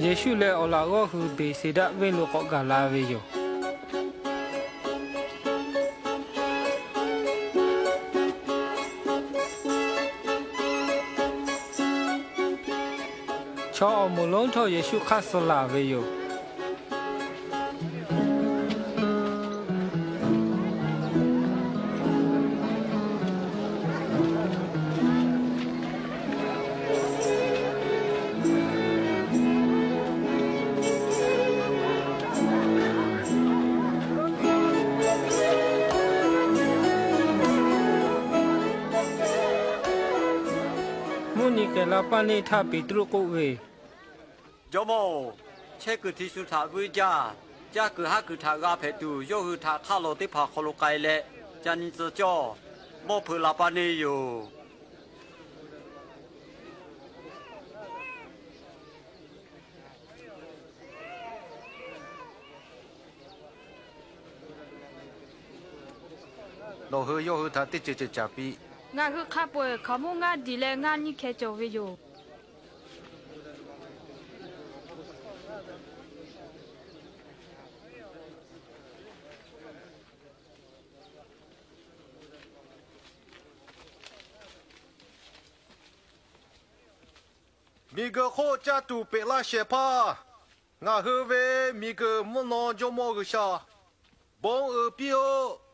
Yeˍsuˆ leh awˬ laꞈ g'awˇ hui Beˍseˍdaˆ venˇ lo k'awꞈ gaˬ la ve yoˬ. Chaw awˬ moˍ lonˉ htawˇ Yeˍsuˆ hk'aˇ suh laˬ ve yoˬ. Mvuhˇ nyi k'ehˬ la paˇ neˇ htaˇ Peˍtruˆ k'oˆ ve, Jawˇmawˇ-oˬ, chehˇ kuiˬ hti shu htaꞈ vuiˇ jaˇ. Caˇ kuiˬ haˉ kuiˬ htaꞈ g'a hpehꞈ tuˬ yawˇ hui htaꞈ hk'aˇ lawˬ teˇ hpaˍ hk'aw lo k'ai leh, ca nyi tcuh cawˇ. Mawˇ hpeuꞈ la paˇ neˇ yoˬ. Nawˬ hui yawˇ hui htaꞈ teˇ ceuˬ ceuˬ caˍ piˇ. Ngaˬ hui hk'a peu-eˬ hkaoˍmonˇ ngaˇ diˬ leh ngaˇ nyiˇ hkeh cawˬ ve yoˬ. Miˬguiˬ hk'oˆ caˇ tuˬ peꞈ laˇ shehˍ hpaˇ, ngaˬ hui ve miˬguiˬ mvuhˇ naw Jawˇmawˇ G'uiˬsha, bon uiˍ piˇ-oˆ.